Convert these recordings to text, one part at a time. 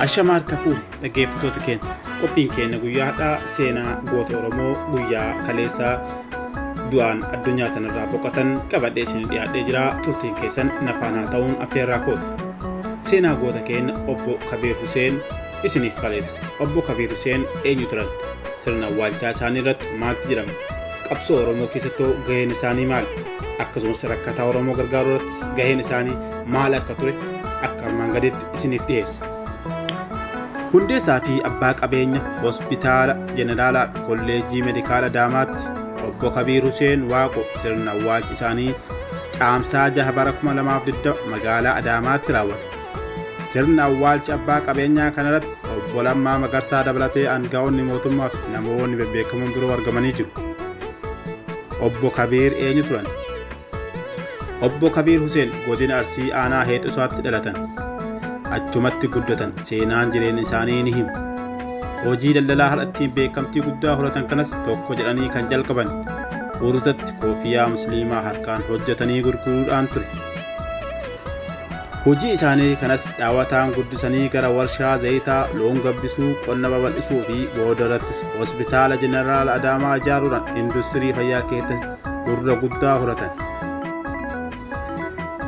Ashamaa harka fuune dhaggeeffattoota keenya qophiin keenya guyyaa har'aa seenaa goota Oromoo guyyaa kaleessaa du'aan addunyaa tanarraa boqotan qabadhee isin dhiyaadhee jira. Turtiin keessan nafaanaa ta'uun affeerraa kooti. Seenaa goota keenya obbo Kabiir Huseen isiniif kaleessa. Obbo Kabiir Huseen eenyu turan? Sirna awwaalchaa isaanii irratti maaltu jedhama? Qabsoo Oromoo keessatti gaheen isaanii maali? Akkasumas rakkataa Oromoo gargaaruu irrattis gaheen isaanii maal akka ture akka armaan gaditti isiniif dhiyeessa. Hundeessaa fi abbaa qabeenya hospitaala Jeneraalaa fi Kolleejjii Meedikaala Adaamaatti obbo Kabiir Huseen Waaqoo sirna awwaalchi isaanii Caamsaa 6 bara 2020 magaalaa Adaamaatti raawwate. Sirna awwaalchi abbaa qabeenyaa kanarratti obbo Lammaa Magarsaa dabalatee aangaa'onni mootummaa fi namoonni bebbeekamoon biroo argamanii jiru. Obbo Kabiir eenyu turan? Obbo Kabiir Huseen godina Arsii aanaa Heexusaatti dhalatan. Achumatti guddatan. Seenaan jireenya isaanii ni hima. Hojii daldalaa har'attiin beekamtii guddaa horatan kanas tokko jedhanii kan jalqaban urutatti koofiyaa musliimaa harkaan hojjetanii gurguruudhaan ture. Hojii isaanii kanas dhaawataan guddisanii gara warshaa zayitaa, loon gabbisuu, qonna babal'isuu fi booda irrattis hospitaala Jeneraal Adaamaa ijaaruudhaan industirii fayyaa keessatti gurra guddaa horatan.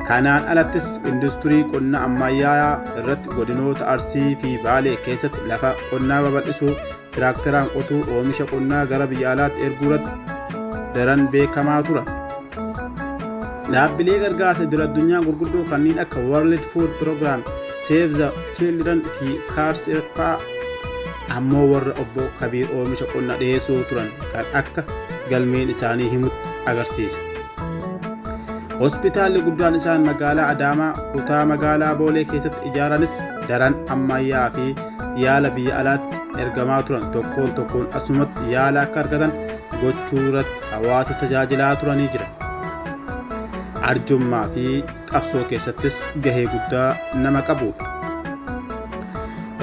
Kanaan alattis industirii qonna ammayyaa irratti godinoota Arsii fi Baalee keessatti lafa qonnaa babal'isuu, tiraakteraan qotuu, oomisha qonnaa gara biyya alaatti erguu irratti daran beekamaa turan. Dhaabbilee gargaarsa idil addunyaa gurguddoo kanneen akka World Food Program, Save the Children fi CARS fa'aa ammoo warra obbo Kabiir oomisha qonna dhiyeessuu turan kan akka galmeen isaanii himutti agarsiisa. Hospitaalli guddaan isaan magaalaa Adaamaa kutaa magaalaa Boolee keessatti ijaaranis daran ammayyaa fi yaala biyya alaatti ergamaa turan tokkoon tokkoon asumatti yaala akka argatan gochuu irratti hawaasa tajaajilaa turanii jira. Arjummaa fi qabsoo keessattis gahee guddaa nama qabudha.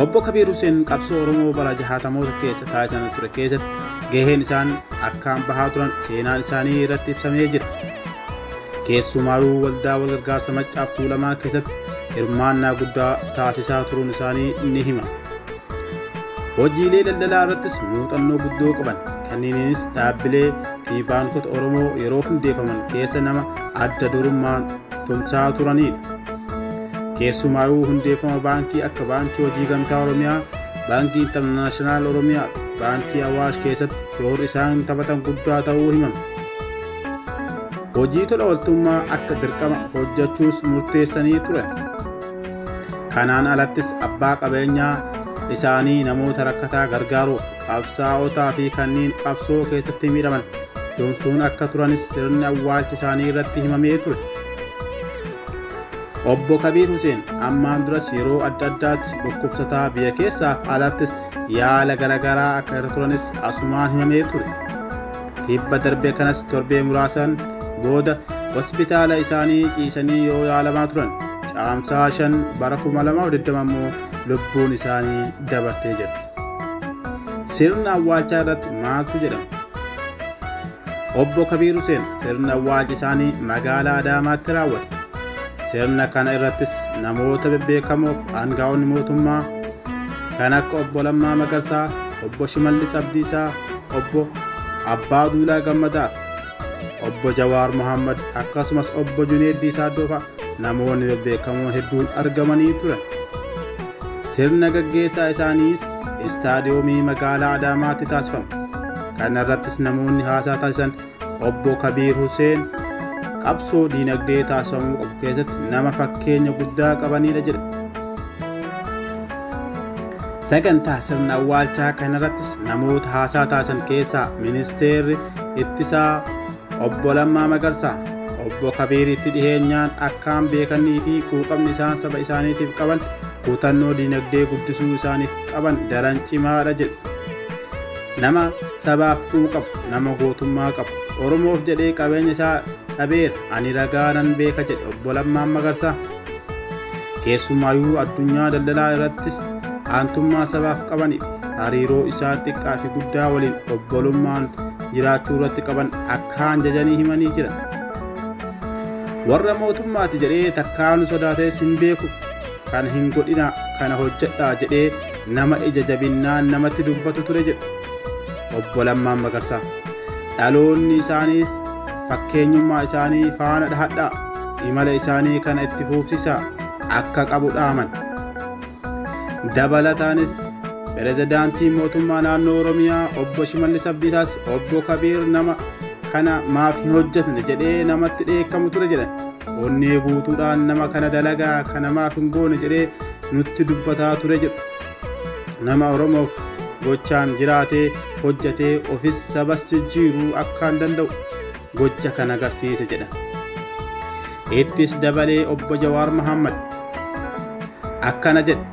Obbo Kabiir Huseen qabsoo Oromoo bara 60moota keessa taasisan ture keessatti gaheen isaan akkaan bahaa turan seenaan isaanii irratti ibsamee jira. Keessumaayuu waldaa walgargaarsa Maccaaf Tuulamaa keessatti hirmaannaa guddaa taasisaa turuun isaanii ni hima. Hojiilee daldalaa irrattis muuxannoo guddoo qaban kanneenis dhaabbilee fi baankota Oromoo yeroo hundeeffaman keessa nama adda durummaan tumsaa turanidha. Keessumaayuu hundeeffama baankii akka Baankii Hojii Gamtaa Oromiyaa, Baankii Intarnaashinaal Oromiyaa, Baankii Awaash keessatti shoorri isaan taphatan guddaa ta'uu himama. Hojii tola ooltummaa akka dirqama hojjechuus murteessanii turan. Kanaan alattis abbaa qabeenyaa isaanii namoota rakkataa gargaaruuf qabsaa'otaa fi kanneen qabsoo keessatti miidhaman tumsuun akka turanis sirni awwaalcha isaanii irratti himamee ture. Obbo Kabiir Huseen ammaan duras yeroo adda addaatti dhukkubsataa biyya keessaaf alattis yaala garaagaraa akka irra turanis asumaan himamee ture. Tibba darbee kanas torbee muraasan booda hospitaala isaanii ciisanii yoo yaalamaa turan Caamsaa 5 bara 2020 ammoo lubbuun isaanii dabartee jirti. Sirna awwaalchaa irratti maaltu jedhama? Obbo Kabiir Huseen sirna awwaalcha isaanii magaalaa Adaamaatti raawwate. Sirna kana irrattis namoota bebbeekamoo fi aangaa'onni mootummaa kan akka obbo Lammaa Magarsaa, obbo Shimallis Abdiisaa, obbo Abbaa Duulaa Gammadaa, obbo Jawaar Mohammad akkasumas obbo Juneeddii Saaddoo fa'a namoonni bebbeekamoon hedduun argamanii turan. Sirna gaggeessaa isaaniis istaadiyoomii magaalaa Adaamaatti taasifame. Kana irrattis namoonni haasaa taasisan obbo Kabiir Huseen qabsoo diinagdee taasifamuu qabu keessatti nama fakkeenya guddaa qabanidha jedha. Sagantaa sirna awwaalchaa kanarrattis namoota haasaa taasisan keessaa ministeerri ittisaa obbo Lammaa Magarsaa obbo Kabiiritti dhiheenyaan akkaan beekanii fi quuqamni isaan saba isaaniitiif qaban kutannoo diinagdee guddisuu isaaniif qaban daran cimaadha jedhu. Nama sabaaf quuqamu, nama gootummaa qabu, Oromoof jedhee qabeenya isaa dhabeera, ani ragaa nan beeka jedhe obbo Lammaan Magarsaa. Keessumaayyuu addunyaa daldalaa irrattis aantummaa sabaaf qabaniif hariiroo isaan xiqqaa fi guddaa waliin obbolummaan jiraachuu irratti qaban akkaan jajanii himanii jiran. Warra mootummaati jedhee takkaanu sodaatees hin beeku, kan hin godhina kana hojjedhaa jedhee nama ija jabinnaan namatti dubbatu ture jedhu. Obbo Lammaan Magarsaa dhaloonni isaaniis fakkeenyummaa isaanii faana dhahadhaa imala isaanii kana itti fufsiisaa akka qabu dhaaman. Dabalataanis pirezidaantiin mootummaa naannoo Oromiyaa obbo Shimallis Abdiisaas obbo Kabiir nama kana maaf hin hojjetne jedhee namatti dheekkamu ture jedhan. Onnee guutuudhaan nama kana dalagaa kana maaf hin goone jedhee nutti dubbataa ture jedhu. Nama Oromoof gochaan jiraatee hojjetee ofis sabas jijjiiruu akka hin danda'u gocha kana agarsiise jedhan. Ittis dabalee obbo Jawaar Mohammad akkana jedhe.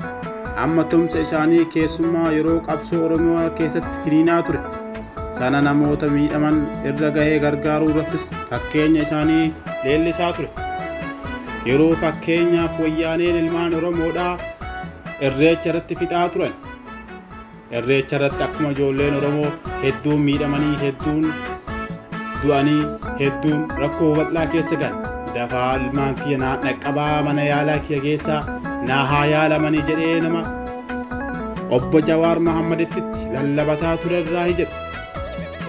Amma tumsa isaanii keessumaa yeroo qabsoo Oromoo keessatti finiinaa ture. Sana namoota miidhaman irra gahee gargaaruu irrattis fakkeenya isaanii leellisaa ture. Yeroo fakkeenyaaf wayyaaneen ilmaan Oromoodhaa irreecha irratti fixaa turan. Irreecha irratti akkuma ijoolleen Oromoo hedduun miidhamanii hedduun du'anii hedduun rakkoo bal'aa keessa galan. Dafaa ilmaan kiyya naa dhaqqabaa mana yaalaa kiyya keessaa naa haa yaalamanii jedhee nama obbo Jawaar Mohammaditti lallabataa ture irraa jedhu.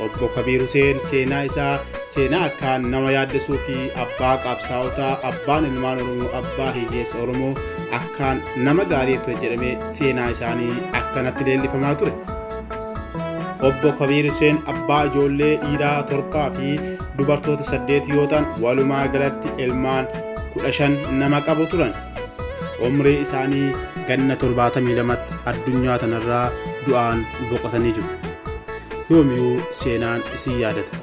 Obbo Kabiir Huseen seenaa isaa seenaa akkaan nama yaaddesuu fi abbaa qabsaa'otaa abbaan ilmaan Oromoo abbaa hiyyeessa Oromoo akkaan nama gaarii ture jedhamee seenaa isaanii akkanatti leellifamaa ture. Obbo Kabiir Huseen abbaa ijoollee dhiiraa 7 fi dubartoota 8 yoo ta'an walumaa galatti ilmaan 15 nama qabu turan. Umrii isaanii ganna 72tti addunyaa tanarraa du'aan boqotanii jiru. Yoomiyyuu seenaan isin yaadata.